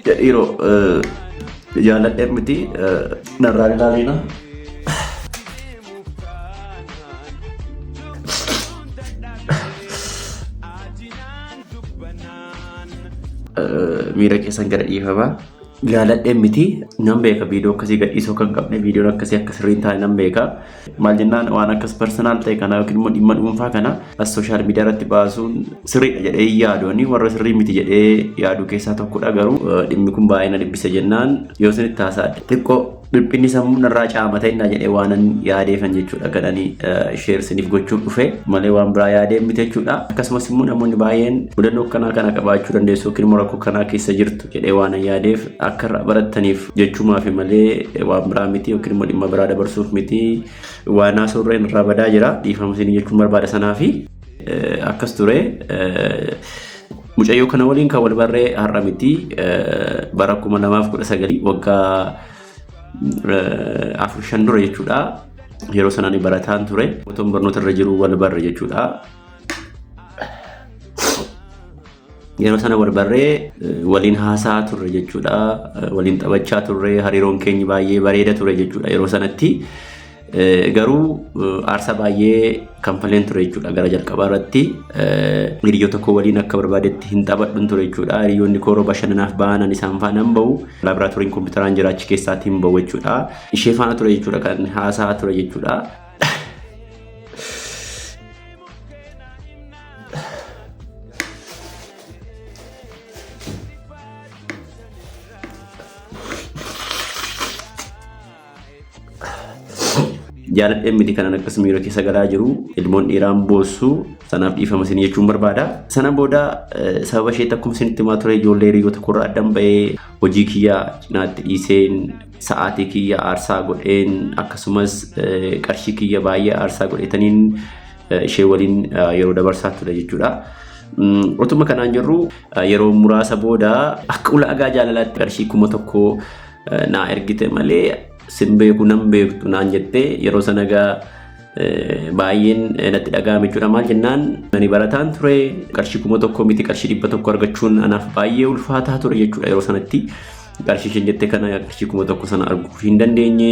Dhiiroo jaalladhee miti narraan ilaalina. Miira keessan gara dhiifamaa. Jaaladheen miti nan beeka viidiyoo akkasii gadhiisuu akka hin qabne viidiyoon akkasii akka sirrii hin taane nan beeka. Maal jennaan waan akkas personal ta'e kana yookiin immoo dhimma dhuunfaa kana as sooshaal miidiyaa irratti baasuun sirriidha jedhee hin yaadu. Ani warra sirrii miti jedhee yaadu keessaa tokkodha garuu dhimmi kun baay'ee na dhibbise jennaan yoo isinitti haasa'a xiqqoo Dhiphinni sammuu narraa caama ta'innaa jedhee waanan yaadeefan jechuudha kan ani sheer isiniif gochuuf dhufe malee waan biraa yaadeen miti jechuudha. Akkasumas immoo namoonni baay'een mudannoo akkanaa kana qabaachuu dandeessu yookiin immoo rakkoo kanaa keessa jirtu jedhee waanan yaadeef akka irraa barattaniif jechuumaafi malee waan biraa miti yookiin immoo dhimma biraa dabarsuuf miti. Waan haasa'urra irraa badaa jira dhiifama isinii jechuun barbaada sanaafi. Akkas ture. Mucayyoo kana waliin kan wal barree har'a miti bara 2019 waggaa 4-5 dura jechuudha. Yeroo sana ani barataan ture. Otoon barnoota irra jiru wal barre jechuudha. Yeroo sana wal barree waliin haasaa turre jechuudha. Waliin taphachaa turre hariiroon keenya baay'ee bareeda ture jechuudha yeroo sanatti. Garuu aarsaa baay'ee kanfaleen ture jechuudha gara jalqabaa irratti. Hiriyoota koo waliin akka barbaadetti hin taphadhun ture jechuudha. Hiriyoonni koo yeroo bashannanaaf ba'an ani isaan faana hin ba'u. Laaboraatooriin kompiitaraan jira achi keessaatti hin ba'u jechuudha. Ishee faana ture jechuudha kan haasaa ture jechuudha. Jaaladheen miti kanan akkas miira keessa galaa jiru ilmoon dhiiraan boossu sanaaf dhiifama isin jechuun barbaada. Sana booda sababa isheetti akkuma isinitti himaa ture ijoollee hiriyoota koorraa addan ba'ee hojii kiyya cinaatti dhiiseen sa'aatii kiyya aarsaa godheen akkasumas qarshii kiyya baay'ee aarsaa godheetaniin ishee waliin yeroo dabarsaa ture jechuudha. Otuma kanaan jirru yeroo muraasa booda akka ulaagaa jaalalaatti qarshii 1000 naa ergite malee sin beeku nan beektu naan jette yeroo sana egaa baay'een natti dhaga'ame jechuudha. Maal jennaan ani barataan ture qarshii 1000 miti qarshii 100 argachuun anaaf baay'ee ulfaataa ture jechuudha yeroo sanatti. Qarshii isheen jette kana qarshii 1000 sana arguu hin dandeenye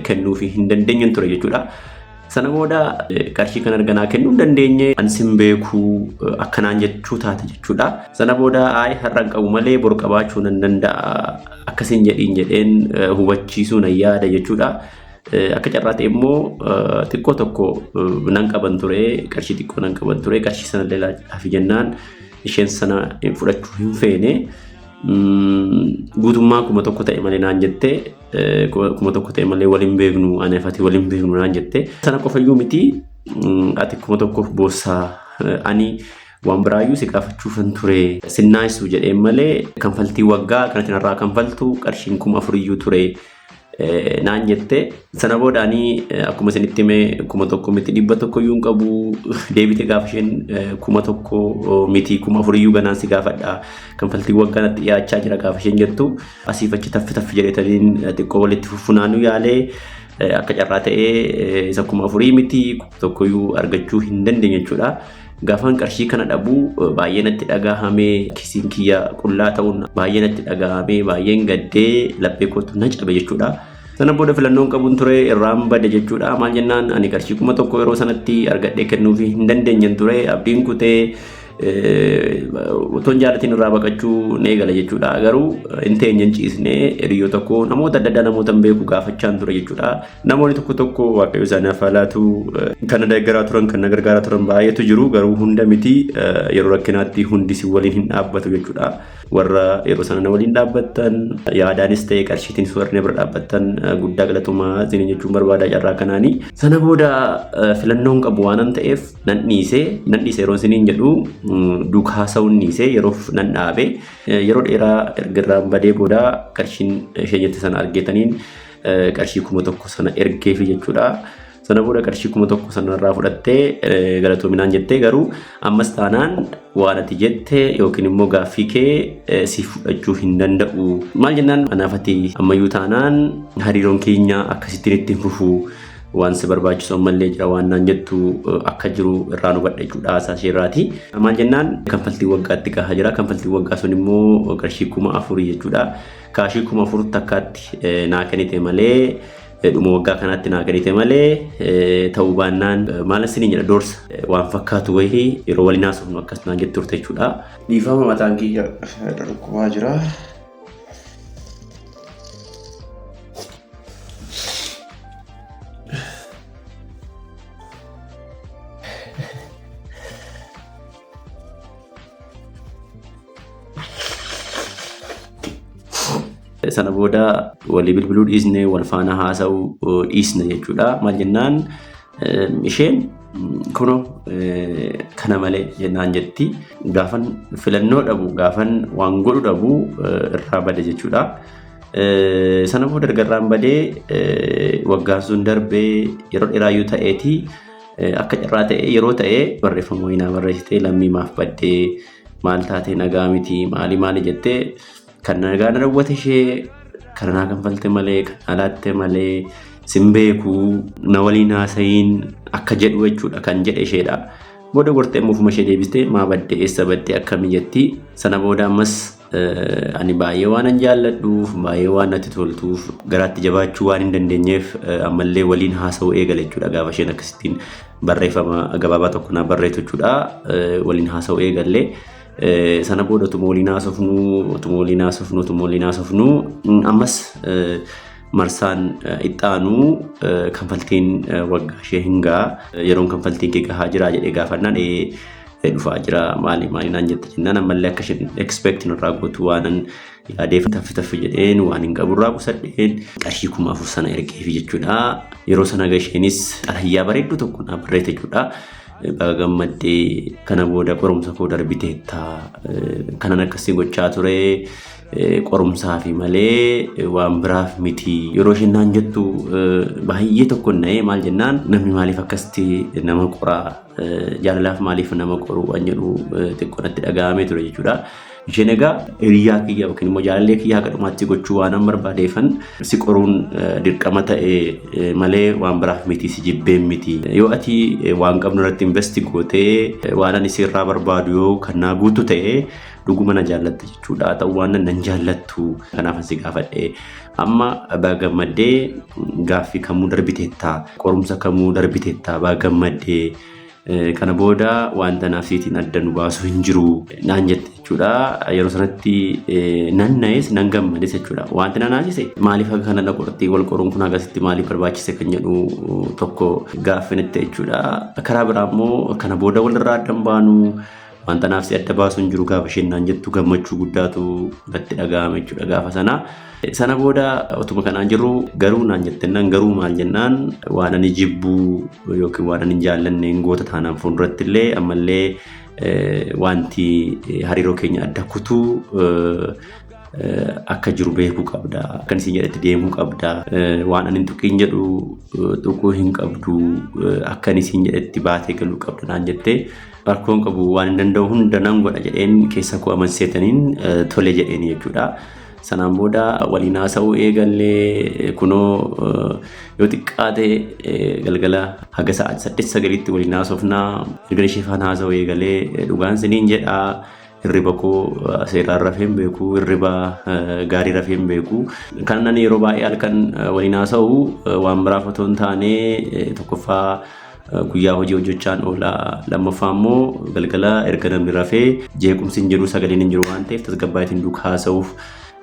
kennuufii hin dandeenye ture jechuudha. Sana booda qarshii kan arganaa kennuu hin dandeenye ani sin beeku akkanaan jechuu taate jechuudha. Sana booda ayi har'a hin qabu malee bor qabaachuu nan danda'a akkasin jedhiin jedheen hubachiisuu nan yaada jechuudha. Akka carraa ta'e immoo xiqqoo tokko nan qaban ture qarshii xiqqoo nan qaban ture qarshii sanallee laafi jennaan isheen sana fudhachuu hin feene. Guutummaa 1000 ta'e malee naan jette 1000 ta'e malee waliin beeknu ani ati waliin beeknu naan jette. Sana qofayyuu miti ati 1000f boossaa ani waan biraayyuu si gaafachuufan ture sinnaayisu jedheen malee kanfaltii waggaa kanatti narraa kanfaltu qarshiin 4000yyuu ture. Naan jette. Sana booda ani akkuma isinitti hime 1000 miti 100 iyyuu hin qabu. Deebite gaafa isheen 1000 miti 4000 iyyuu ganaan si gaafadha. Kanfaltiin waggaa natti dhiyaachaa jira gaafa isheen jettu asiif achi taffi taffi jedheetaniin xiqqoo walitti fuffunaanuu yaalee akka carraa ta'ee isa 4000 miti 1000 iyyuu argachuu hin dandeenye jechuudha. Gaafan qarshii kana dhabu baay'ee natti dhagahame kisiin kiyya qullaa ta'uun baay'ee natti dhagahame baay'een gaddee laphee kootu na cabe jechuudha. Sana booda filannoon qabuun ture irraan bade jechuudha. Maal jennaan ani qarshii 1000 yeroo sanatti argadhee kennuufii hin dandeenyen ture abdiin kutee otoon jaalatiin irraa baqachuu ni eegala jechuudha. Garuu hin teenye hin ciisne hiriyoota koo namoota adda addaa namoota hin beeku gaafachaan ture jechuudha. Namoonni tokko tokko waaqayyo isaanii haa laatu kan na deeggaraa turan kan na gargaaraa turan baay'eetu jiru garuu hunda miti yeroo rakkinaatti hundi si waliin hin dhaabbatu jechuudha. Warra yeroo sana na waliin dhaabbattan yaadaanis ta'e qarshiitiinis warri na bira dhaabbattan guddaa galatoomaa isiniin jechuun barbaada carraa kanaanii. Sana booda filannoon qabu waanan ta'eef nan dhiise nan dhiise yeroo isiniin jedhu duukaa haasa'uun dhiise yeroof nan dhaabe yeroo dheeraa erga irraan badee booda qarshiin isheen jette sana argeetaniin qarshii 1000 sana ergeefi jechuudha. Sana booda qarshii 1000 sana irraa fudhattee galatoominaan jettee garuu ammas taanaan waan ati jette yookiin immoo gaaffii kee si fudhachuu hin danda'u. Maal jennaan anaaf ati ammayyuu taanaan hariiroon keenya akkasittiin itti hin fufu. Waan si barbaachisu ammallee jira waan naan jettu akka jiru irraa hubadha jechuudha haasaa ishee irraati. Maal jennaan, kanfaltii waggaatti gahaa jira. Kanfaltii waggaa sun immoo qarshii 4000 jechuudha. Kaashii 4000 takkaatti naa kennite malee, dhuma waggaa kanaatti naa kennite malee, ta'uu baannaan maal isiniin jedha, doorsa waan fakkaatu wayii yeroo waliin haasofnu akkas naan jettu turte jechuudha. Dhiifama, mataan kiyya dhukkubaa jira. Sana booda walii bilbiluu dhiisne, wal faana haasa'uu dhiisne jechuudha. Maal jennaan, isheen kunoo kana malee jennaan jetti. Gaafan filannoo dhabu, gaafan waan godhu dhabu irraa bade jechuudha. Sana booda erga irraan badee waggaan sun darbee yeroo dheeraayyuu ta'eeti, akka carraa ta'e yeroo ta'e barreeffama wayinaa barreessitee, "Lammii, maaf baddee? Maal taatee? Nagaa miti? Maali maali?" jettee, kan nagaa na dhawwate ishee kana naa kanfalte malee, kan alaatte malee, sin beekuu, na waliin haasa'iin akka jedhu jechuudha kan jedhe isheedha. Booda gortee immoo ofuma ishee deebistee, "Maa badde? Eessa badde? Akkamii?" jetti. Sana booda ammas ani baay'ee waan an jaalladhuuf, baay'ee waan natti toltuuf, garaatti jabaachuu waan hin dandeenyeef ammallee waliin haasa'uu eegale jechuudha, gaafa isheen akkasittiin barreeffama gabaabaa tokko naa barreessu jechuudha. Waliin haasa'uu eegalle. Sana booda utuma waliin haasofnu, utuma waliin haasofnu, utuma waliin haasofnu, ammas marsaan ittaanu kanfaltiin waggaa ishee hin ga'a. Yeroon kanfaltiin kee gahaa jira jedhee gaafannaan, "Ee, dhufaa jira, maali maali?" naan jette. Jennaan ammallee akka isheen expect nurraa gootu waanan yaadeef, taffi taffi jedheen waan hin qaburraa qusadheen qarshii 4000 sana ergeefi jechuudha. Yeroo sana isheenis xalayyaa bareedduu tokko naa barreesse jechuudha. "Baga gammaddee, kana booda qorumsa koo darbiteetta. Kanan akkasii gochaa ture qorumsaa fi malee waan biraaf miti." Yeroo isheen naan jettu baay'ee tokko na'ee. Maal jennaan, namni maaliif akkasitti nama qoraa, jaalalaaf maaliif nama qoru waan jedhu xiqqoo natti dhaga'amee ture jechuudha. Isheen egaa hiriyaa kiyya yookiin immoo jaalallee kiyya haqa dhumaatti gochuu waan an barbaadeefan si qoruun dirqama ta'e malee waan biraaf miti, si jibbeen miti. Yoo ati waan qabnu irratti invest gootee waan ani sirraa barbaadu yoo kan naa guutu ta'e, dhuguma na jaallatta jechuudha. Ta'u waan nan jaallattu kanaaf si gaafadhe. Amma baga gammaddee, gaaffii kamuu darbiteetta, qorumsa kamuu darbiteetta, baga gammaddee, kana booda wanta naaf siitiin adda nu baasu hin jiru naan jette jechuudha. Yeroo sanatti nan na'es, nan gammades jechuudha. Wanti na naasise maaliif akka kana na qortii, wal qoruun kun akkasitti maaliif barbaachise kan jedhu tokko gaaffinitti jechuudha. Karaa biraa immoo kana booda walirraa adda hin baanu, wanta naaf si adda baasu hin jiru gaafa isheen naan jettu gammachuu guddaatu natti dhaga'ame jechuudha gaafa sana. Sana booda otuma kanaan jirru, "Garuu" naan jettennaan, "Garuu maal?" jennaan, "Waan ani jibbuu yookiin waan ani hin jaallanne hin goota taanaan, fuulduratti illee ammallee wanti hariiroo keenya adda kutuu akka jiru beekuu qabda. Akkan isin jedhetti deemuu qabda. Waan ani hin tuqiin jedhu tuquu hin qabdu. Akkan isin jedhetti baatee galuu qabda" naan jettee, rakkoon qabu, waan hin danda'u hunda nan godha jedheen keessa koo amanseetaniin tole jedheen jechuudha. Sanaan booda waliin haasa'uu eegallee. Kunoo yoo xiqqaate galgala haga sa'aatii 8 9tti waliin haasofnaa. Erga ishee faana haasa'uu eegalee, dhugaan siniin jedhaa, hirriba koo seeraan rafee hin beeku, hirriba gaarii rafee hin beeku. Kan yeroo baay'ee halkan waliin haasa'u waan biraaf otoo hin taane, tokkoffaa guyyaa hojii hojjechaan oola, lammaffaa immoo galgala erga namni rafee jeequmsi hin jiru, sagaleen hin jiru waan ta'eef tasgabbaa'eetiin duukaa haasa'uuf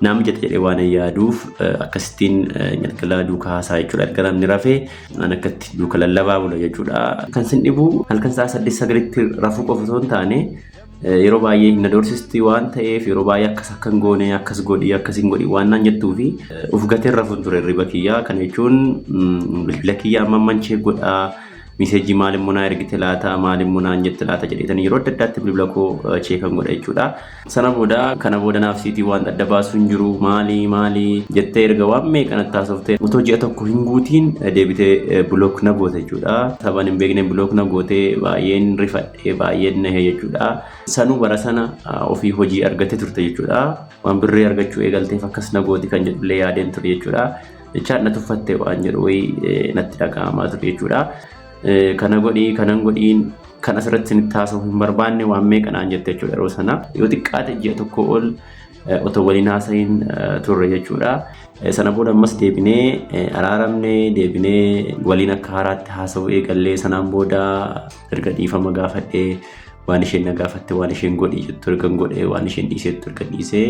naa mijata jedhee waan hin yaaduuf akkasittiin galgala duukaa haasaa jechuudha. Erga namni rafee an akkatti duuka lallabaa bula jechuudha. Kan sin dhibu halkan sa'a 8 9tti rafuu qofa osoo hin taane, yeroo baay'ee hin adoorsisti waan ta'eef, yeroo baay'ee akkas akka hin goone, akkas godhi, akkas hin godhi waan naan jettuu fi uf gateen rafuun ture hirriba kiyyaa. Kana jechuun bilbila kiyyaa amma amman check godhaa, message maal immoo naa ergite laata, maal immoo naan jette laata jedheetanii yeroo adda addaatti bilbila koo checkan godha jechuudha. Sana booda, "Kana booda naaf siitii waan adda baasu hin jiru, maali maali?" jettee erga waan meeqa natti haasoftee, otoo ji'a tokko hin guutiin deebitee block na goote jechuudha. Saban hin beekne block na goote. Baay'een rifadhee, baay'een nahee jechuudha. Sanuu bara sana ofii hojii argatte turte jechuudha. Waan birrii argachuu eegalteef akkas na gooti kan jedhullee yaadeen ture jechuudha. Jechaan na tuffatte waan jedhu wayii natti dhaga'amaa ture jechuudha. Kana godhii kanan godhiin kan asirratti isinitti haasa'uu hin barbaanne waan meeqa naan jette jechuudha yeroo sana. Yoo xiqqaate ji'a tokko ol otoo waliin haasa'iin turre jechuudha. Sana booda ammas deebinee araaramnee, deebinee waliin akka haaraatti haasa'uu eegallee. Sanaan booda erga dhiifama gaafadhee, waan isheen na gaafatte, waan isheen godhi jettu erga godhee, waan isheen dhiisettu erga dhiisee,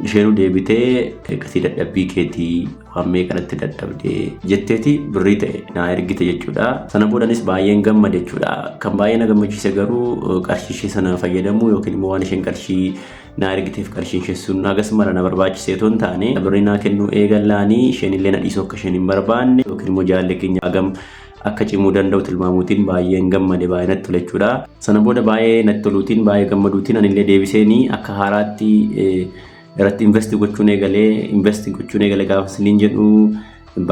isheenuu deebitee gatii dadhabbii keetii waan meeqanatti dadhabdee jetteeti birrii ta'e naa ergite jechuudha. Sana boodanis baay'een gammade jechuudha. Kan baay'ee na gammachiise garuu qarshii ishee sana fayyadamuu yookiin immoo waan isheen qarshii naa ergiteef qarshiin ishee sun hagas mara na barbaachisee otoo hin taane, birrii naa kennuu eegallaanii isheen illee na dhiisuu akka isheen hin barbaanne yookiin immoo jaalli keenya hagam akka cimuu danda'u tilmaamuutiin baay'een gammade, baay'ee natti tole jechuudha. Sana booda baay'ee natti toluutiin, baay'ee gammaduutiin anillee deebiseenii akka haaraatti irratti invest gochuun eegalee. Invest gochuun eegale gaafa isiniin jedhu,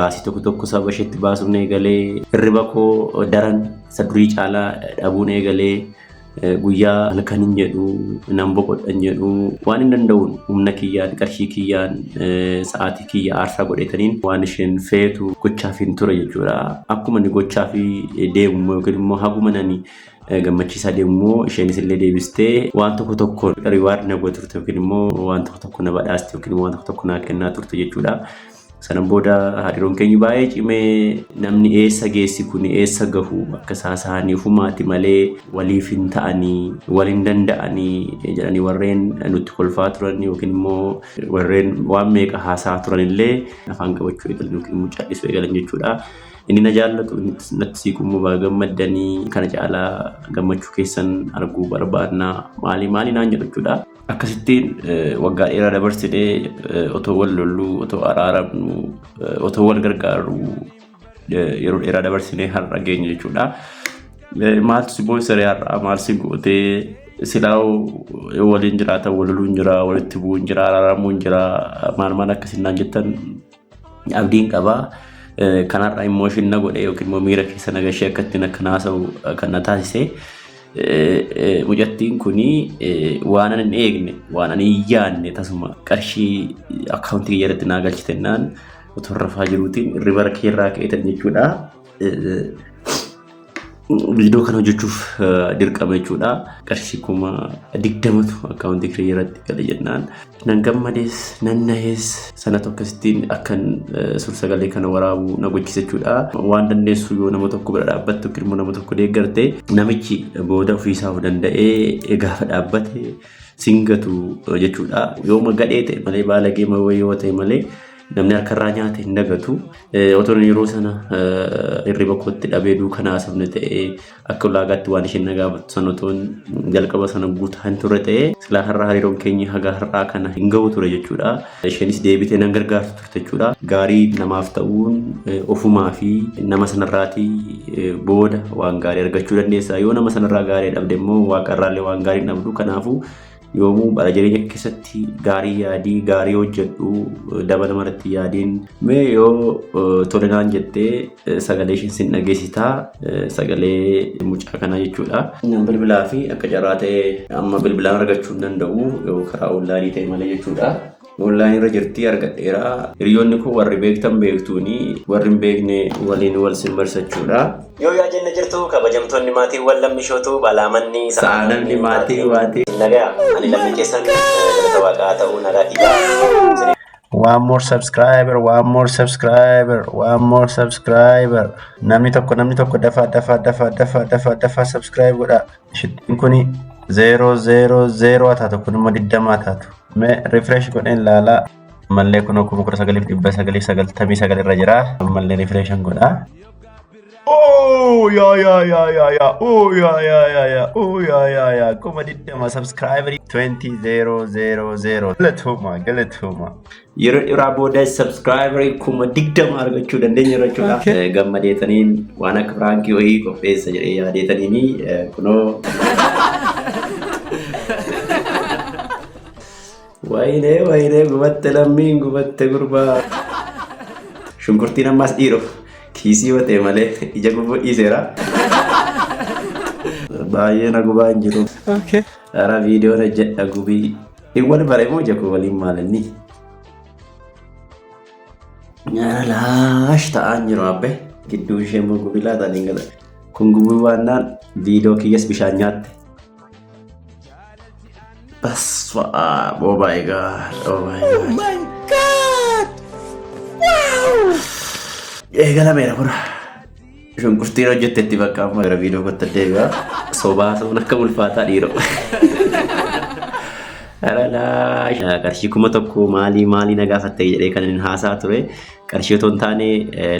baasii tokko tokko saba isheetti baasuun eegalee, hirriba koo daran isa durii caalaa dhabuun eegalee, guyyaa halkan hin jedhu, nan boqodhan jedhu, waan hin danda'uun humna kiyyaan, qarshii kiyyaan, sa'aatii kiyya aarsaa godhetaniin waan isheen feetu gochaaf hin ture jechuudha. Akkuma inni gochaaf deemu yookiin immoo haguma nani gammachiisaa deemu immoo isheenis illee deebistee waan tokko tokko reward na goota turte yookiin immoo waan tokko tokko na badhaaste yookiin immoo waan tokko tokko naa kennaa turte jechuudha. Sana booda hariiroon keenya baay'ee cimee, namni eessa geessi kun eessa gahu akka isaa isaanii ofumaati malee waliif hin ta'anii, wal hin danda'anii jedhanii warreen nutti kolfaa turan yookiin immoo warreen waan meeqa haasaa turan illee afaan qabachuu eegalan yookiin immoo callisuu eegalan jechuudha. Inni na jaallatu, inni natti siiqu immoo baga gammaddanii, kana caalaa gammachuu keessan arguu barbaadna, maali maali naan jedhu jechuudha. Akkasittiin waggaa dheeraa dabarsinee, otoo wal lolluu, otoo araaramnu, otoo wal gargaarru yeroo dheeraa dabarsinee har'a geenye jechuudha. Maaltu si boonsare har'a? Maal si gootee? Silaa waliin jiraatan wal loluun jira, walitti bu'uun jira, araaramuun jira, maal maal akkasiin naan jettan abdiin qabaa. Kanarra emotion na godhe yookiin immoo miira keessa na gashee akka ittiin akka haasa'u kan na taasise, mucattiin kuni waan ani hin eegne, waan ani hin yaadne tasuma qarshii akkaawuntii kiyya irratti naa galchitennaan otoo rafaa jiruutiin hirriba keerraa ka'eetan jechuudha. Viidiyoo kana hojjechuuf dirqama jechuudha. Qarshii 20,000tu akkaawuntii kiyya irratti gale jennaan nan gammades, nan nahes. Sana tokkosittiin akkan suur-sagalee kana waraabu na gochise jechuudha. Waan dandeessu yoo nama tokko bira dhaabbattu yookiin immoo nama tokko deeggarte, namichi booda ofiisaa of danda'ee gaafa dhaabbate singatu jechuudha. Yooma gadhee ta'e malee, baalagee wayii yoo ta'e malee, namni harkarraa nyaate hin dagatu. Otoo yeroo sana hirriba kootti dhabee duuka haasofne ta'ee, akka ulaagaatti waan isheen na gaafattu sana otoo jalqaba sana guutaa hin turre ta'ee, silaa har'a hariiroon keenya haga har'aa kana hin gahu ture jechuudha. Isheenis deebitee nan gargaartu turte jechuudha. Gaarii namaaf ta'uun ofumaa fi nama sanarraatii booda waan gaarii argachuu dandeessa. Yoo nama sanarraa gaarii dhabde immoo waaqarraallee waan gaarii hin dhabdu. Kanaafuu yoomuu bara jireenya keessatti gaarii yaadii, gaarii hojjedhu, daba namarratti yaadiin. Mee yoo tole naan jettee sagalee isheen sin dhageessitaa, sagalee mucaa kanaa jechuudha. Nan bilbilaa fi akka carraa ta'ee amma bilbilaan argachuu hin danda'u yoo karaa onlaayinii ta'e malee jechuudha. Onlaayinii irra jirti, argadheera. Hiriyoonni koo warri beektan beektuuni, warri hin beekne waliin wal simbarsachuudha. Yoo yaa jenne jirtu kabajamtoonni maatiiwwan lammishootu balaamanni. Sa'a namni maatii waatii. Nagaa ani lammii keessan, galata waaqaa ta'uu, nagaa kiyyaa. One more subscriber, one more subscriber, one more subscriber. Namni tokko, namni tokko, dafaa, dafaa, dafaa, dafaa, dafaa, dafaa subscribe godhaa. Shittiin kuni 0 0 0 taatu, kun immoo 20 taatu. Mee refresh godheen laalaa. Ammallee kun 19,999 irra jira. Ammallee refreshan godhaa. Oh, yaa yaa yaa yaa yaa, oh yaa yaa yaa yaa, oh yaa yaa yaa, 20,000 subscriber, 20,000. Galatooma, galatooma. Yeroo dheeraa booda subscriberii 20,000 argachuu dandeenya jechuudha. Gammadeetaniin waan akka prankii wayii qopheessa jedhee yaadeetaniini kunoo. Wayinee wayinee, gubatte lammiin, gubatte gurbaa. Shunkurtiin ammas dhiiroo kiisii yoo ta'e malee ija gubuu dhiiseera. Baay'ee na gubaa hin jiru. Ara viidiyoon hojjedha gubii. Hin wal bare moo ija koo waliin maalinni? Laash ta'aan jiru abbe. Gidduu ishee immoo gubilaa ta'anii gala. Kun gubuu baannaan viidiyoo kiyyas bishaan nyaatte. Bas, oh my God, oh my God. Oh my God! Wow! Eegalameera kun. Shunkurtiin hojjettetti bakka amma gara viidiyoo kootti deebi'a. Sobaa soon akka ulfaataa dhiiroo. Alaa qarshii 1000 maalii maalii na gaafatte jedhee kan inni haasaa ture. Qarshii otoo hin taane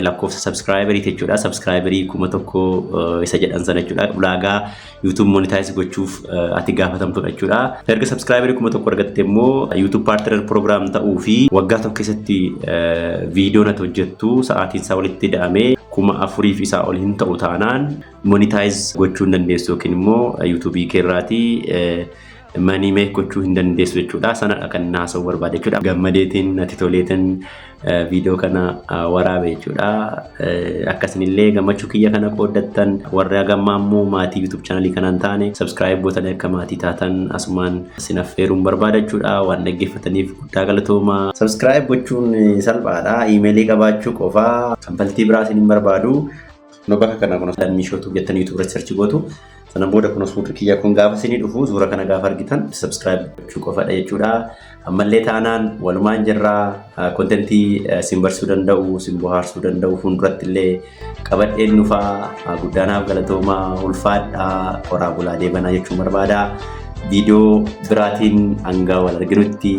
lakkoofsa subscriberii jechuudha. Subscriberii 1000 isa jedhan sana jechuudha. Ulaagaa YouTube monetize gochuuf ati gaafatamtudha jechuudha. Erga subscriberii 1000 argatte immoo YouTube Partner Program ta'uu fi waggaa tokko keessatti viidiyoon ati hojjettu sa'aatiin isaa walitti hidhamee 4000f isaa ol hin ta'u taanaan monetize gochuu hin dandeessu yookiin immoo YouTubeii keerraatii money make gochuu hin dandeessu jechuudha. Sanadha kan haasa'uu barbaade jechuudha. Gammadeetiin natti toleetiin viidiyoo kana waraabe jechuudha. Akkasinillee gammachuu kiyya kana qooddattan, warri hagammaa immoo maatii YouTube channelii kanaan taane subscribe gootanii akka maatii taatan asumaan sin affeeruun barbaada jechuudha. Waan dhaggeeffataniif guddaa galatooma. Subscribe gochuun salphaadha. Iimeelii qabaachuu qofaa, kanfaltii biraa isin hin barbaadu. No, bakka kana kun Lammii Show Tube jettanii YouTube irratti search gootu. Sana booda kun suurri kiyya kun gaafa isinii dhufu, suura kana gaafa argitan subscribe gochuu qofadha jechuudha. Ammallee taanaan walumaan jirraa, contentii isin barsiisuu danda'u, isin bohaarsuu danda'u fuulduratti illee qabadheen dhufaa. Guddaanaaf galatoomaa, ulfaadhaa, qoraa bulaa deebanaa jechuun barbaada. Viidiyoo biraatiin hanga wal arginutti.